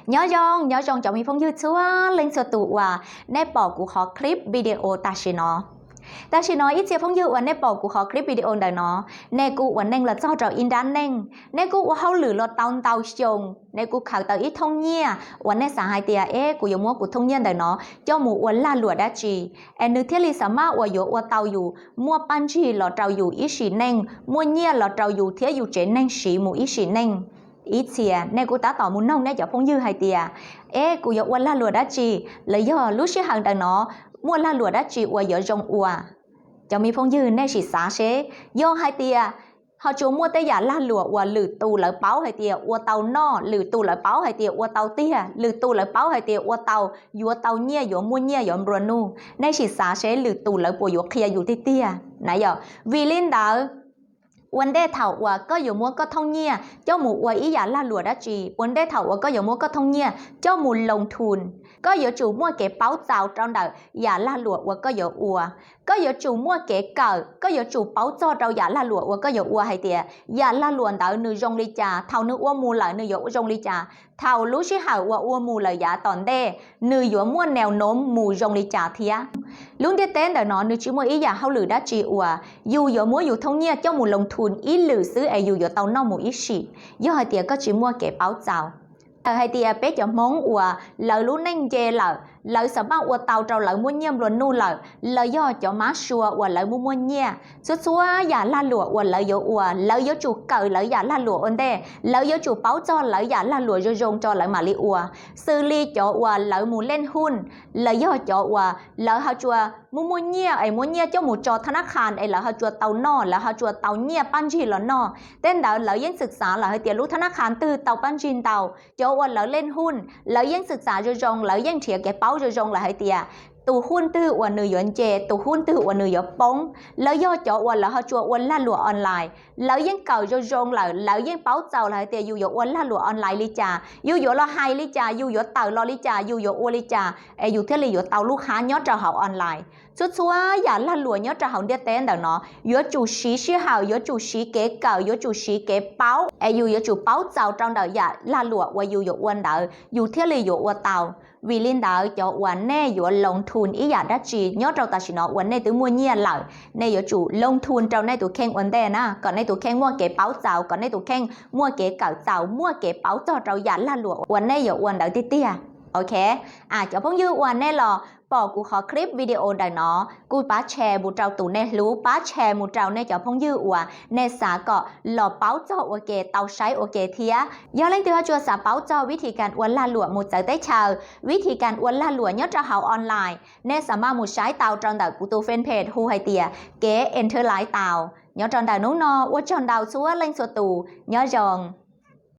Nyob zoo, nyob zoo cov me phooj ywg txhua leej txhua tus uas nej pom kuv qhov clip video tam sim no. Tam sim no ib txhia phooj ywg uas nej pom kuv qhov clip video ntawm no, nej kuj ua neej los txog rau ib nrab neej, nej kuj ua hauj lwm los tau ntau xyoo, nej kuj khaws tau ib thooj nyiaj uas nej xav hais tias es kuv yuav muab kuv thooj nyiaj ntawm no coj mus ua lag luam dab tsi, es nws thiaj li xa maj uas yuav ua tau yus muaj paj ntsig los rau yus ib sim neej, muaj nyiaj los rau yus thiab yus tsev neeg siv mus ib sim neej. Ib txhia nej kuj tab tom mus noog nej cov phooj ywg hais tias, es kuv yuav ua lag luam dab tsi, los yog lub sij hawm ntawm no muaj lag luam dab tsi uas yuav zoo ua? Cov me phooj ywg nej sim xav seb, yog hais tias ho tsuas muaj tej yam lag luam uas lwm tus lawv paub hais tias ua tau noj, lwm tus lawv paub hais tias ua tau tiag, lwm tus lawv paub hais tias ua tau yuav tau nyiaj, yuav muaj nyiaj yuav nplua nuj, nej sim xav seb lwm tus lawv puas yuav qhia yus tiag tiag na yom? Vim li ntawd, ua ntej thaum uas koj yuav muab koj thooj nyiaj coj mus ua ib yam lag luam dab tsi, ua ntej thaum uas koj yuav muab koj thooj nyiaj coj mus loo thun, koj yuav tsum muaj kev paub txaus rau ntawm yam lag luam uas koj yuav ua. Koj yuav tsum muaj kev kawm, koj yuav tsum paub txog rau yam lag luam uas koj yuav ua hais tias yam lag luam ntawd nws zoo li cas, thaum nws ua mus lawm nws yuav zoo li cas, thaum lub sij hawm uas ua mus lawm yav tom ntej nws yuav muaj neo noov mus zoo li cas thiab. Lub ntiaj teb ntawm no nws tsis muaj ib yam hauj lwm dab tsi uas yus yuav muab yus thooj nyiaj coj mus loo thun ib lwm xwb es yus yuav tau noj mus ib sim, yog hais tias koj tsis muaj kev paub txaus. Txawm hais tias peb cov Hmoob uas lawv lub neej nce lawm, lawv xa maj ua tau rau lawv muaj nyiaj nplua nuj lawm, los yog cov mab sua uas lawv muaj muaj nyiaj, txhua txhua yam lag luam uas lawv yuav ua, lawv yuav tsum kawm lawv yam lag luam ua ntej, lawv yuav tsum paub txog lawv yam lag luam zoo zoo tso lawv mam li ua. Xws li cov uas lawv mus leej huj, los yog cov uas lawv ho tsuas muaj muaj nyiaj es muab nyiaj coj mus tso thab nab qhas es lawv ho tsuas tau noj, lawv ho tsuas tau nyiaj paj ntsig los noj. Tej ntawd lawv yeej xwm xav lawm hais tias lub thab nab qhas twg tau paj ntsig ntau. Cov uas lawv leej huj, lawv yeej xwm xav zoo zoo, lawv yeej nrhiav kev paub zoo zoo lawm hais tias tus huj twg uas nws yuav nce, tus huj twg uas nws yuav poob. Lawv yog cov uas lawv ho tsuas ua lag luam online, lawv yeej kawm zoo zoo lawm, lawv yeej paub txaus lawm hais tias yus yuav ua lag luam online li cas, yus yuav los hais li cas, yus yuav tawm los li cas, yus yuav ua li cas es yus thiaj li yuav tau lub hab nyob rau hauv online. Txhua txhua yam lag luam nyob rau hauv ntiaj teb ntawm no yuav tsum siv sij hawm, yuav tsum siv kev kawm, yuav tsum siv kev paub, es yus yuav tsum paub txaus rau ntawm yam lag luam uas yus yuav ua ntawd yus thiaj li yuav ua tau. Vim li ntawd cov uas nej yuav loo thun ib yam dab tsi nyob rau tam sim no uas nej twb muaj nyiaj lawm, nej yuav tsum loo thun rau nej tus kheej ua ntej na, kom nej tus kheej muaj kev paub txaus, kom nej tus kheej muaj kev kawm txaus, muaj kev paub txog rau yam lag luam uas nej yuav ua ntawd tiag tiag. Ok, a cov phooj ywg uas nej los pom kuv qhov clip video ntawm no, kuj pab share mus rau tus nej hlub, pab share mus rau nej cov phooj ywg uas nej xav kom los paub txog ua ke, tau saib ua ke thiab. Yog leej twg ho tsuas xav paub txog vib thim kas ua lag luam mus txawv teb chaws, vib thim kas ua lag luam nyob rau hauv online, nej xa maj mus saib tau rau ntawm kuv tus fanpage hu hais tias Kev Enter Life tau. Nyob rau ntawm hnub no ua tsaug ntau txhua leej txhua tus, nyob zoo.